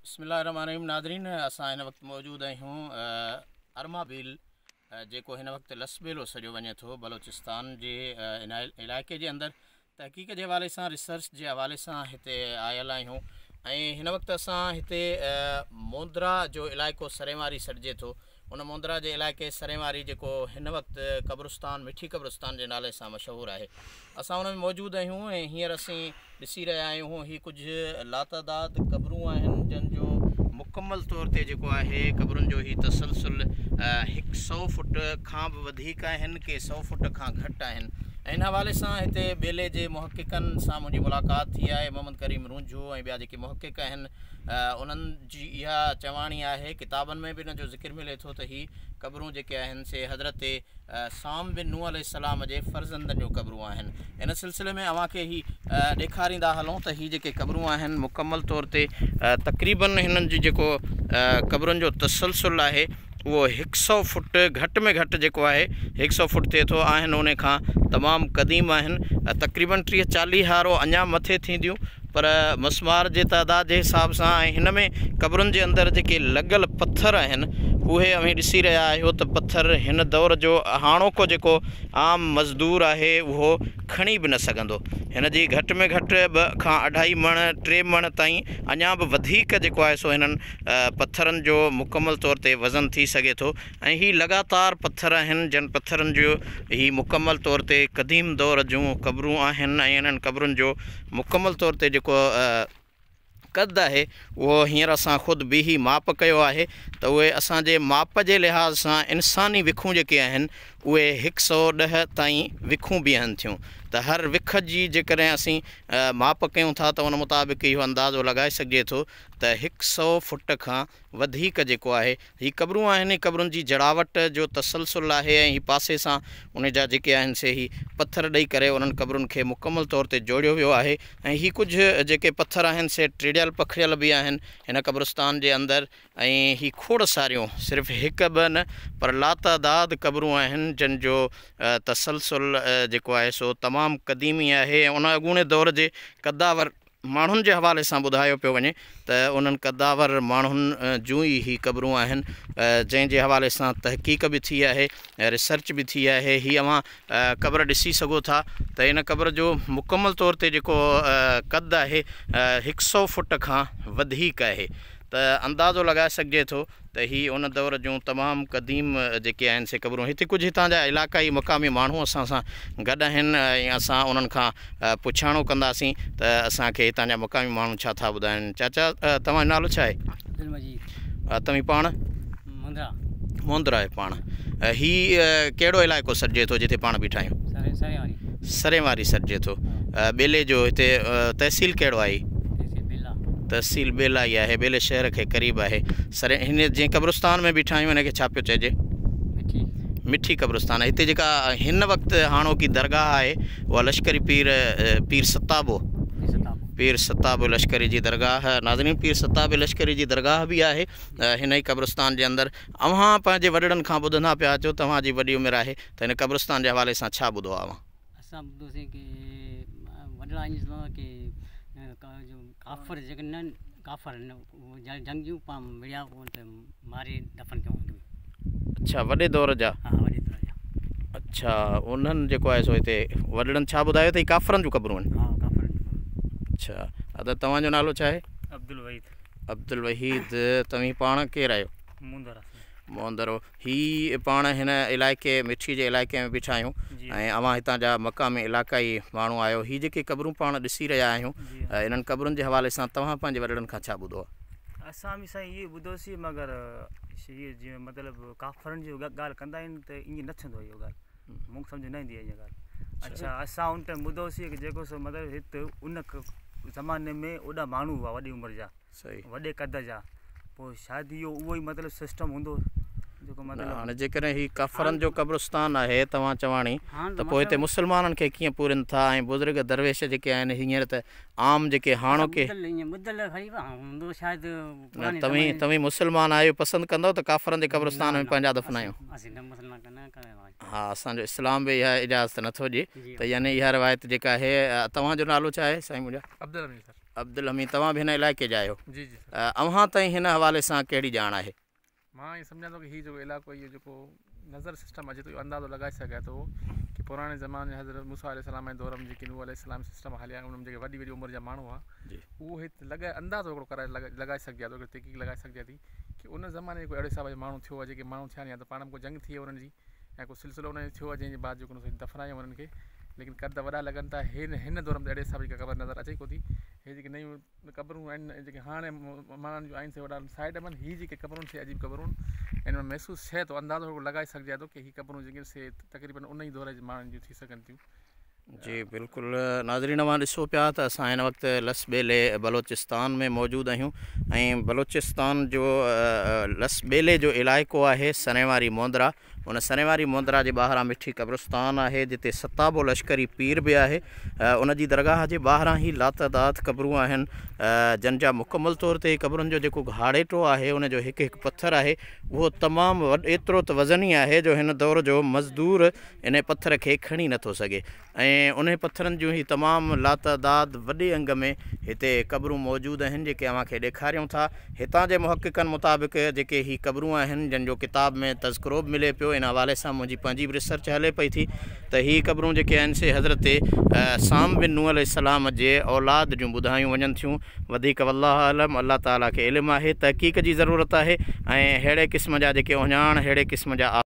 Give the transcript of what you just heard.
بسم الله الرحمن الرحيم ناظرين اسان هن وقت موجود آهيون ارمابيل جيڪو هن وقت لسٻيلو سڏيو وڃي ٿو بلوچستان جي ان علائقي جي اندر تحقيق جي حوالي سان ريسرچ جي حوالي سان هتي آيل آهيون ۽ هن وقت اسان هتي موندرا جو علائقو سريواري سڏجي ٿو ان موندرا جي علائقي سريواري جيڪو هن وقت قبرستان مٺي قبرستان جي نالي سان مشهور آهي اسان ان ۾ موجود آهيون ۽ هينئر اسين ڏسي رهيا آهيون هي ڪجهه لاتعداد قبرون آهن جن جو مڪمل طور تي جيڪو آهي قبرن جو هي تسلسل هڪ سئو فٽ کان به وڌيڪ آهن ڪي سئو فٽ کان گهٽ آهن ۽ ان حوالي سان هتي ٻيلي جي محققن سان منهنجي ملاقات ٿي آهي محمد ڪريم رونجهو ۽ ٻيا جيڪي محقق آهن انهن جي اها چواڻي آهي ڪتابن ۾ به ان جو ذڪر ملي ٿو ته هي قبرون جيڪي آهن سي حضرت سام بن نوح عليه السلام جي فرزندن جون قبرون آهن. ان سلسلي ۾ اوهان کي هي ڏيکاريندا هلون ته هي جيڪي قبرون آهن مڪمل طور تي تقريباً هنن جي جيڪو قبرن جو تسلسل آهي اهو هڪ سئو فٽ گهٽ ۾ گهٽ جيڪو آهي هڪ سئو فٽ ٿئي ٿو آهن ان کان تمام قديم آهن تقريباً ٽيهه چاليهارو اڃا مٿي ٿينديون پر مسمار جي تعداد جي حساب سان ۽ هن ۾ قبرن جي اندر جيڪي لڳل پٿر آهن اهي اوهين ڏسي رهيا آهيو ته پٿر هن دور جو هاڻوڪو جيڪو عام مزدور آهي اهو کڻي به نه سگهندو. هن جي گهٽ ۾ گهٽ ٻه کان اڍائي مڻ ٽي مڻ تائين اڃا به وڌيڪ جيڪو آهي سو هنن پٿرن جو مڪمل طور تي وزن ٿي سگهي ٿو ۽ هي لڳاتار پٿر آهن جن پٿرن جو هي مڪمل طور تي قديم دور جون قبرون آهن ۽ انهن قبرن جو مڪمل طور تي جيڪو قد آهي اهو هينئر اسان خود بيهي ماپ ڪيو آهي ته اهي اسان جي ماپ جي لحاظ سان انساني وکون جيڪي آهن اهي هڪ سئو ڏهه تائين وکون بيهن ٿيون ته هر وک جي جيڪڏهن اسين ماپ ڪيون ٿا ته ان مطابق اهو اندازو لڳائي سگهجي ٿو ته هڪ سئو فٽ کان وڌيڪ جيڪو آهي هي قبرون آهن هي قبرن جي جڙاوٽ جو تسلسل آهي ۽ هي پاسي سان ان جا جيڪي آهن سي هي پٿر ڏئي ڪري انهن قبرن کي مڪمل طور تي جوڙيو ويو آهي ۽ هي ڪجهه جيڪي پٿر آهن سي ٽڙيل پکڙيل به آهن هن قبرستان جي اندر ۽ هي کوڙ ساريون صرف هڪ ٻه نه پر لاتعداد قبرون آهن جن جو تسلسل جيڪو آهي سو تمام قديمي آهي ۽ ان اڳوڻي دور جي قداور ماڻهن جي حوالي سان ٻڌايو پيو وڃي ته انهن قداور ماڻهن جون ئي هي قبرون آهن جنهن جي حوالي سان تحقيق به ٿي آهي ريسرچ به ٿي آهي هي اوهان قبر ڏسي سگهو ٿا ته ان قبر جو مڪمل طور تي جيڪو قد آهي هڪ سئو فٽ کان وڌيڪ آهي ته اندازو لڳائي سگهجي ٿو ته هي ان دور جون تمام قديم جيڪي آهن سي قبرون هتي ڪجهه هتان جا علاقائي مقامي ماڻهو اسان سان گڏ آهن ۽ اسان انهن کان پڇاڻو ڪنداسين ته اسان کي هتان جا مقامي ماڻهو ڇا ٿا ٻڌائن چاچا توهان جو نالو ڇا آهي؟ عبدالمجيد. توهين پاڻ؟ موندرا. موندرا آهي پاڻ. هي ڪهڙو علائقو سڏجي ٿو جتي پاڻ بيٺا آهيون؟ سرين واري. سرين واري سڏجي ٿو. ٻيلي جو هتي تحصيل ڪهڙو آهي؟ تحصيل ٻيلا. تحصيل ٻيلا ئي آهي، ٻيلي شهر کي قريب آهي. سر هن جنهن قبرستان ۾ بيٺا آهيون ان کي ڇا پيو چئجي؟ مٺي. مٺي قبرستان. هتي جيڪا هن وقت هاڻوڪي درگاهه آهي اها لشڪري پير پير ستابو. پير ستابو. پير ستابو لشڪري جي درگاهه. ناظرين پير ستابي لشڪري جي درگاهه به آهي هن ئي قبرستان جي اندر. اوهان پنهنجي وڏڙن کان ٻڌندا پيا اچو، توهان جي وڏي عمر آهي ته هن قبرستان جي حوالي سان ڇا ٻڌو آهي اوهان؟ اسان ٻڌوسين ڪي وڏڙا ائين چوندا هئا ڪي جو ڪافر جيڪي نه ڪافر جنگ جون پاڻ وڙهيا ان کي ماري دفن ڪيو ان کي. اڇا وڏي دور جا. ها وڏي دور جا. اڇا انهن جيڪو آهي سو هتي وڏڙن ڇا ٻڌايو ته هي ڪافرن جون قبرون آهن. ها ڪافرن جون قبرون. اڇا ادا توهان جو نالو ڇا آهي؟ عبدالوحيد. عبدالوحيد توهين پاڻ ڪير آهيو؟ موندرا. موندرو هي پاڻ هن علائقي مٺي جي علائقي ۾ بيٺا آهيون ۽ اوهان هتان جا مقامي علائقائي ماڻهو آهيو هي جيڪي قبرون پاڻ ڏسي رهيا آهيون انهن قبرن جي حوالي سان توهان پنهنجي وڏڙن کان ڇا ٻڌو آهي؟ اسان به سائين اهو ئي ٻڌوسين مگر هي جيئن مطلب ڪافرن جي ڳالهه ڪندا آهن ته ائين نه ٿيندو اهو ڳالهه مون کي سمجهه نه ايندي آهي اها ڳالهه اڇا اسان ان ٽائيم ٻڌوسين ڪي جيڪو سو مطلب هت ان زماني ۾ اوڏا ماڻهو هئا وڏي عمر جا وڏي قد جا پوء شايد اهو اهو ئي مطلب سسٽم هوندو جيڪو مطلب هاڻي جيڪڏهن هي ڪافرن جو قبرستان آهي توهان چواڻي ته پوء هتي مسلمانن کي ڪيئن پورين ٿا ۽ بزرگ درويش جيڪي آهن هينئر ته عام جيڪي هاڻوڪي نه توهين توهين مسلمان آهيو پسند ڪندؤ ته ڪافرن جي قبرستان ۾ پنهنجا دفنايون ها اسان جو اسلام به اها اجازت نٿو ڏئي ته يعني اها روايت جيڪا آهي توهان جو نالو ڇا آهي سائين منهنجا عبدالحميد سر. عبدالحميد توهان به هن علائقي جا آهيو. جي جي سر. اوهان تائين هن حوالي سان ڪهڙي ڄاڻ آهي؟ مان ائين سمجهان ٿو ڪي هي جيڪو علائقو اهو جيڪو نظر سسٽم اچي ٿو اهو اندازو لڳائي سگهجي ٿو ڪي پراڻي زماني حضرت موسيٰ عليه السلام جي دور ۾ جيڪي نوح عليه السلام سسٽم هليا ان ۾ جيڪي وڏي وڏي عمر جا ماڻهو هئا اهو هت لڳائي اندازو هڪڙو ڪرائي لڳائي سگهجي ٿو هڪڙي تحقيق لڳائي سگهجي ٿي ڪي ان زماني ۾ ڪو اهڙي حساب جو ماڻهو ٿيو آهي جيڪي ماڻهو ٿيا آهن يا ته پاڻ ۾ ڪو جنگ ٿي انهن جي يا ڪو سلسلو انهن جو ٿيو آهي جنهن جي بعد جيڪو دفنايو انهن کي ليڪن قد وڏا لڳن ٿا هن هن دور ۾ ته اهڙي حساب جي ڪا قبر نظر اچي ڪو ٿي هي جيڪي نيون قبرون آهن جيڪي هاڻي ماڻهن جون آهن سي وڏا سائيڊ ۾ هي جيڪي قبرون سي عجيب قبرون ان ۾ محسوس ٿئي ٿو اندازو لڳائي سگهجي ٿو ڪي هي قبرون جيڪي سي تقريبن ان ئي دور جي ماڻهن جون ٿي سگهن ٿيون. جي بلڪل ناظرين اوهان ڏسو پيا ته اسان هن وقت لس ٻيلي بلوچستان ۾ موجود آهيون ۽ بلوچستان جو لس ٻيلي جو علائقو آهي سريواري موندرا ان سريواري موندرا جي ٻاهران مٺي قبرستان آهي جتي ستابو لشڪري پير به آهي ان جي درگاهه جي ٻاهران هي لاتعداد قبرون آهن جن جا مڪمل طور تي قبرن جو جيڪو گهاڙيٽو آهي ان جو هڪ هڪ پٿر آهي اهو تمام ايترو ته وزني آهي جو هن دور جو مزدور انهي پٿر کي کڻي نٿو سگهي ۽ انهي پٿرن جون هي تمام لاتعداد وڏي انگ ۾ هتي قبرون موجود آهن جيڪي اوهان کي ڏيکاريون ٿا. هتان جي محققن مطابق جيڪي هي قبرون آهن جن جو ڪتاب ۾ تذڪرو به ملي پيو ان حوالي سان منهنجي پنهنجي به ريسرچ هلي پئي ٿي ته هي قبرون جيڪي آهن سي حضرت سام بن نوح عليه السلام جي اولاد جون ٻڌايون وڃن ٿيون وڌيڪ والله اعلم الله تعالي کي علم آهي تحقيق جي ضرورت آهي ۽ ههڙي قسم جا جيڪي اهڃاڻ ههڙي قسم جا.